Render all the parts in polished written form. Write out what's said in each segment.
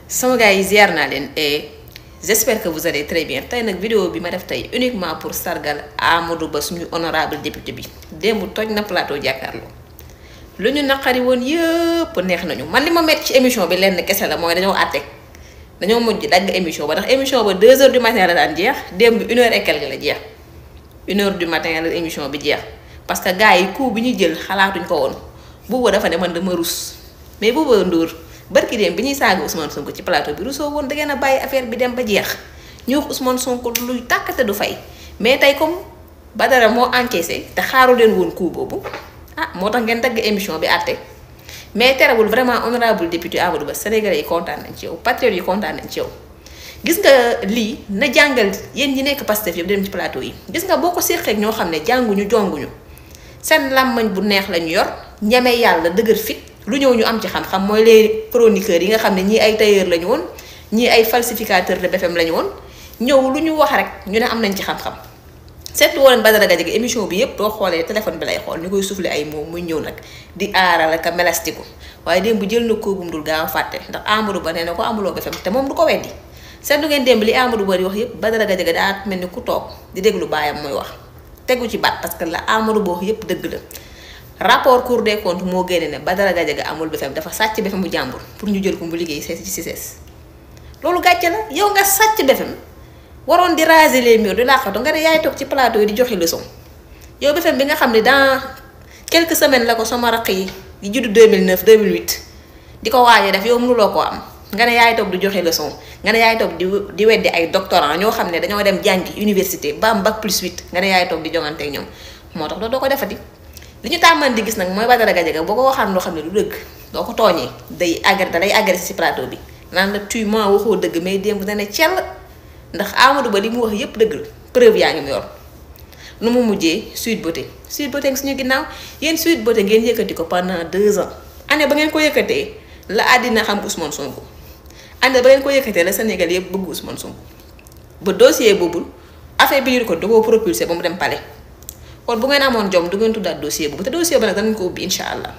sama gars yi ziar naa leen et j'espère que vous allez très bien tey nag vidéo bi ma def tey uniquement pour sargal Amadou Ba suñu honorable député bi démb toj na plateau jàkkaarloo lu ñu naqari woon yëpp neex nañu man li ma metti ci émission bi lenn kese la mooy dañoo àtte dañoo mujj dagg émission ba ndax émission ba 2h du matin la daan jeex démb 1h et quelque la jeex 1h du matin la émission bi jeex parce que gars yi coup bi ñu jël xalaatuñ ko woon Bouba dafa ne man dama rus mais Bouba Ndour barki dem bi ñuy saaga Ousmane Sonko ci plateau bi rusoo woon da ngeen a bàyyi affaire bi dem ba jeex ñu wax Ousmane Sonko luy tàkkate du fay mais tey comme Badara moo encaissé te xaaru leen woon coup boobu ah moo tax ngeen dagg émission bi àtte mais terewul vraiment honorable député Amadou Ba Sénégalais yi kontaan nañ ci yow patriotes yi kontaan nañ ci yow. gis nga lii na jàngal yéen ñi nekk Pastef yëpp dem ci plateau yi gis nga boo ko séqee ak ñoo xam ne jànguñu jonguñu seen làmmañ bu neex lañu yor ñeme yàlla dëgër fit lu ñëw ñu am ci xam-xam mooy les chroniqueurs yi nga xam ne ñii ay tailleur lañu woon ñii ay falsificateur de BFM lañu woon ñëw lu ñu wax rek ñu ne am nañ ci xam-xam seetlu woo leen Badara Gadiaga émission bi yëpp doo xoolee téléphone bi lay xool ñu koy soufflé ay moom muy ñëw nag di aaral ak melastiku waaye démb jël na ko bum dul gaaw a fàtte ndax Amadou Ba nee na ko amuloo BFM te moom du ko weddi seetlu ngeen démb li Amadou Ba di wax yëpp Badara Gadiaga daa mel ni ku toog di déglu baayam muy wax tegu ci baat parce que la Amadou Ba wax yëpp dëgg la. rapport Cour des comptes moo génne ne Badara Gadiaga amul BFM dafa sàcc BFM bu jàmbur pour ñu jël ko mu liggéey ci CICES loolu gàcce la yow nga sàcc BFM waroon di raser les murs di làqatu nga ne yaay toog ci plateau yi di joxe leçon yow BFM bi nga xam ne dans quelques semaines la ko sama raq yi di judd 2009 2008 di ko waajee def yow mënuloo koo am nga ne yaay toog di joxe leçon nga ne yaay toog di weddi ay doctorant ñoo xam ne dañoo dem jàngi université ba am bac plus 8 nga ne yaay toog di jongante ak ñoom moo tax doo ko defati. li ñu tàmman di gis nag mooy Badara Gadiaga boo ko waxaan loo xam ne du dëgg doo ko tooñee day agressé ci plateau bi naan la tuy ma waxoo dëgg mais démb dana cell ndax Amadou Ba li mu wax yépp dëgg la preuve yaa ngi mu yor nu mu mujjee Sweet Beauté suñu ginnaaw yéen Sweet Beauté ngeen yëkkati ko pendant 2 ans année ba ngeen ko yëkkatee la àddina xam Ousmane Sonko année ba ngeen ko yëkkatee la Sénégal yëpp bëgg Ousmane Sonko ba dossier boobu affaire bi ñu ko da koo propulsé ba mu dem palais kon bu ngeen amoon jom du ngeen tuddaat dossier boobu te dossier ba nag danañ ko ubbi incha allah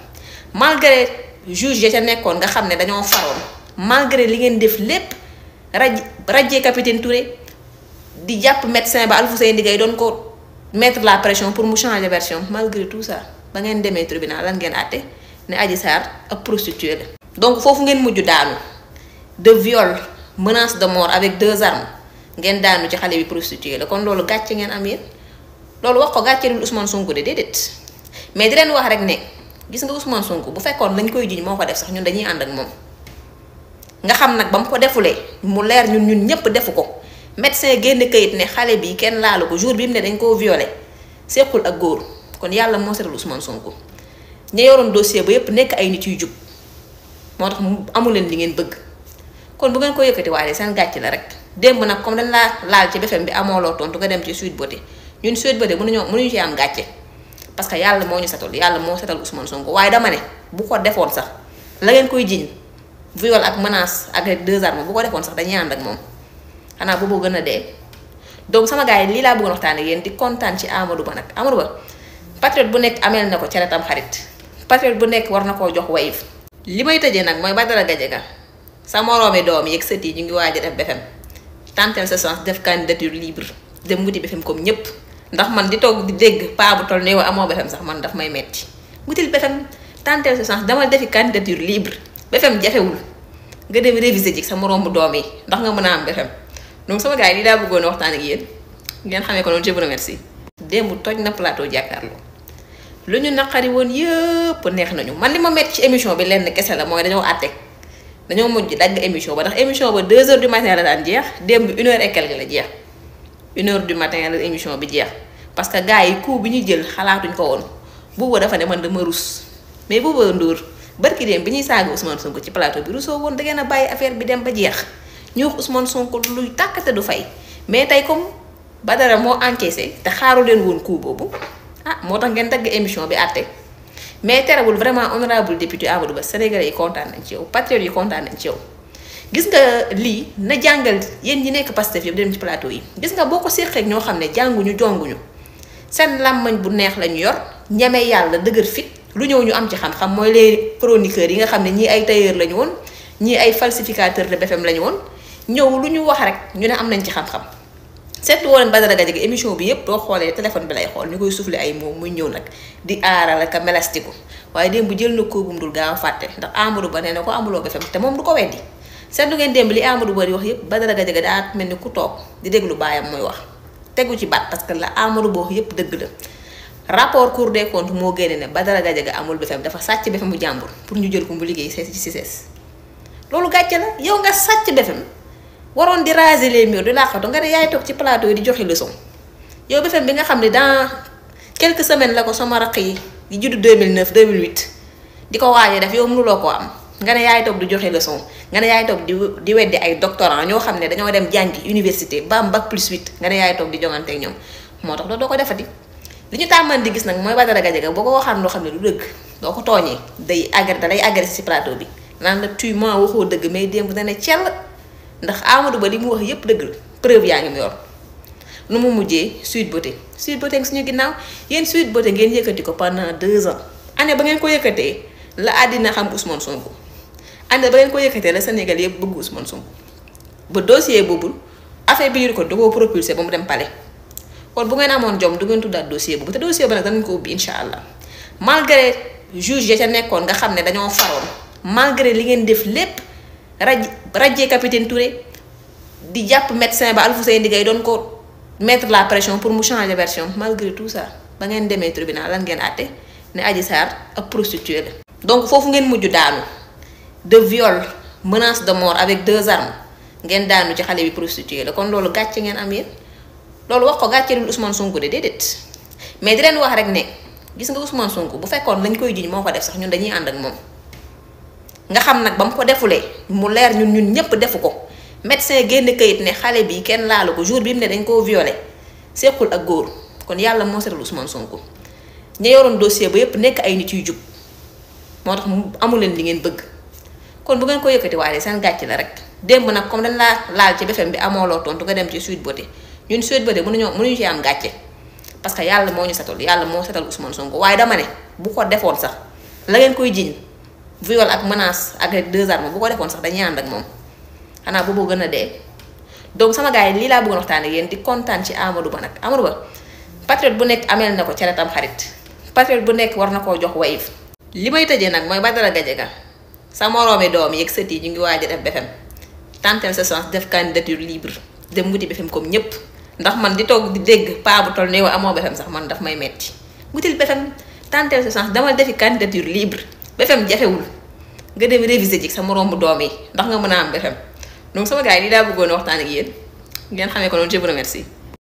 malgré juge ya ca nekkoon nga xam ne dañoo faroon malgré li ngeen def lépp rajee capitaine Touré di jàpp médecin ba Alfousseyni Ndiaye doon ko mettre la pression pour mu changer version malgré tout ça ba ngeen demee tribunal lan ngeen àtte ne Adji Sarr ab prostituée la. donc foofu ngeen mujj daanu de viol menace de mort avec 2 armes ngeen daanu ci xale bi prostituée la kon loolu gàcce ngeen am yéen. loolu wax ko gàcceelul Ousmane Sonko de déedéet mais di leen wax rek ne gis nga Ousmane Sonko bu fekkoon lañ koy jiñ moo ko def sax ñun dañuy ànd ak moom nga xam nag ba mu ko defulee mu leer ñun ñëpp defu ko médecin génn kayit ne xale bi kenn laalu ko jour bi mu ne dañ koo violé sequl ak góor kon yàlla moo setal Ousmane Sonko ña yoroon dossier ba yëpp nekk ay nit yu jub moo tax mu amu leen li ngeen bëgg kon bu ngeen ko yëkkati waaye seen gàcc la rek démb nag comme dañ laa laal ci BFM bi amoo loo tontu nga dem ci Sweet Beauté ñun Sweet Beauté mënuñu ci am gàcce parce que yàlla moo ñu setal yàlla moo setal Ousmane Sonko waaye dama ne bu ko defoon sax la ngeen koy jiñ viol ak menace ak 2 armes bu ko defoon sax dañuy ànd ak moom xanaa boobu gën a dee. donc sama gars yi lii laa bëggoon waxtaan ak yéen di kontaan ci Amadou Ba nag Amadou Ba patriote bu nekk ameel na ko cere tam xarit patriote bu nekk war na koo jox wayif. li may tëjee nag mooy Badara Gadiaga sa moroomi doom yeeg sët yi ñu ngi waaj a def BFM tantel sa chance def candidature libre dem wuti BFM comme ñëpp. ndax man di toog di dégg paa bu toll ne yow amoo BFM sax man daf may metti wutil BFM tenteel sa chance dama defi candidature libre BFM jafewul nga dem réviser ji sa moroomu doom yi ndax nga mën a am BFM donc sama gars yi lii daa bëggoon waxtaan ak yéen ngeen xamee ko noonu je vous remercie. démb toj na plateau jàkkaarloo lu ñu naqari woon yëpp neex nañu man li ma metti ci émission bi lenn kese la mooy dañoo àtte dañoo mujj dagg émission ba ndax émission ba 2h du matin la daan jeex démb 1h et quelque la jeex. 1h du matin la émission bi jeex parce que gars yi coup bi ñu jël xalaatuñ ko woon Bouba dafa ne man dama rus mais Bouba Ndour barki dem bi ñuy saaga Ousmane Sonko ci plateau bi rusoo woon da ngeen a bàyyi affaire bi dem ba jeex ñu wax Ousmane Sonko luy tàkkate du fay mais tey comme Badara moo encaissé te xaaru leen woon coup boobu ah moo tax ngeen dagg émission bi àtte mais terewul vraiment honorable député Amadou Ba Sénégalais yi kontaan nañ ci yow patriotes yi kontaan nañ ci yow. gis nga lii na jàngal yéen ñi nekk Pastef yëpp dem ci plateau yi gis nga boo ko séqee ak ñoo xam ne jànguñu jonguñu seen làmmañ bu neex lañu yor ñeme yàlla dëgër fit lu ñëw ñu am ci xam-xam mooy les chroniqueurs yi nga xam ne ñii ay tailleur lañu woon ñii ay falsificateur de BFM lañu woon ñëw lu ñu wax rek ñu ne am nañ ci xam-xam seetlu woon Badara Gadiaga émission bi yépp doo xoolee téléphone bi lay xool ñu koy soufflé ay moom muy ñëw nag di aaral ak melastiku waaye démb jël na koogum dul gaaw a fàtte ndax Amadou Ba nee na ko amuloo BFM te moom du ko weddi seetlu ngeen démb li Amadou Ba di wax yépp Badara Gadiaga daa mel ni ku toog di déglu baayam muy wax tegu ci baat parce que la Amadou Ba wax yépp dëgg la rapport Cour des comptes moo génne ne Badara Gadiaga amul BFM dafa sàcc BFM bu jàmbur pour ñu jël ko mu liggéey ci CICES loolu gàcce la yow nga sàcc BFM waroon di raser les murs di làqatu nga ne yaay toog ci plateau yi di joxe leçon yow BFM bi nga xam ne dans quelques semaines la ko sama raq yi di judd 2009 2008 di ko waajee def yow mënuloo koo am nga ne yaay toog di joxe leçon nga ne yaay toog di weddi ay doctorant ñoo xam ne dañoo dem jàngi université ba am bac plus 8 nga ne yaay toog di jongante ak ñoom moo tax doo ko defati li ñu tàmman di gis nag mooy Badara Gadiaga boo ko waxaan loo xam ne du dëgg doo ko tooñee dalay agressé ci plateau bi naan la tuy ma waxoo dëgg mais démb dana cell ndax Amadou Ba li mu wax yépp dëgg la preuve yaa ngi mu yor nu mu mujjee Sweet Beauté ngi suñu ginnaaw yéen Sweet Beauté ngeen yëkkati ko pendant 2 ans année ba ngeen ko yëkkatee la àddina xam Ousmane Sonko année ba ngeen ko yëkkatee la Sénégal yëpp bëgg Ousmane Sonko ba dossier boobu affaire bi ñu ko da koo propulsé ba mu dem palais kon bu ngeen amoon jom du ngeen tuddaat dossier boobu te dossier ba nag danañ ko ubbi incha allah malgré juge ya ca nekkoon nga xam ne dañoo faroon malgré li ngeen def lépp rajee capitaine Touré di jàpp médecin ba Alfousseyni Gaye doon ko mettre la pression pour mu changer version malgré tout ça ba ngeen demee tribunal lan ngeen àtte ne Adji Sarr ab prostituée la. donc foofu ngeen mujj daanu de viol menace de mort avec 2 armes ngeen daanu ci xale bi prostituée la kon loolu gàcce ngeen am yéen loolu wax ko gàcce dul Ousmane Sonko de déedéet mais di leen wax rek ne gis nga Ousmane Sonko bu fekkoon lañ koy jiñ moo ko def sax ñun dañuy ànd ak moom. nga xam nag ba mu ko defulee mu leer ñun ñëpp defu ko médecin génn kayit ne xale bi kenn laalu ko jour bi mu ne dañ koo violé sequl ak góor kon yàlla moo setal Ousmane Sonko ña yoroon dossier ba yépp nekk ay nit yu jub moo tax amu leen li ngeen bëgg kon bu ngeen ko yëkkati waaye seen gàcc la rek démb nag comme dañ laa laal ci BFM bi amoo loo tontu nga dem ci Sweet Beauté ñun Sweet Beauté mënuñu ci am gàcce parce que yàlla moo ñu setal yàlla moo setal Ousmane Sonko waaye dama ne bu ko defoon sax la ngeen koy jiñ viol ak menace avec 2 armes bu ko defoon sax dañuy ànd ak moom xanaa boobu gën a dee donc sama gars yi lii laa bëggoon waxtaan ak yéen di kontaan ci Amadou Ba nag Amadou Ba patriote bu nekk ameel na ko cere tam xarit patriote bu nekk war na koo jox wayif li may tëjee nag mooy Badara Gadiaga sa moroomi doom yeeg sët yi ñu ngi waaj a def BFM tantel sa chance def candidature libre dem wuti BFM comme ñëpp ndax man di toog di dégg paa bu toll ne yow amoo BFM sax man daf may metti wutil BFM tantel sa chance demal defi candidature libre BFM jafewul nga dem réviser ji sa moroomu doom yi ndax nga mën a am BFM donc sama gars yi lii daa bëggoon waxtaan ak yéen ngeen xamee ko noonu je vous remercie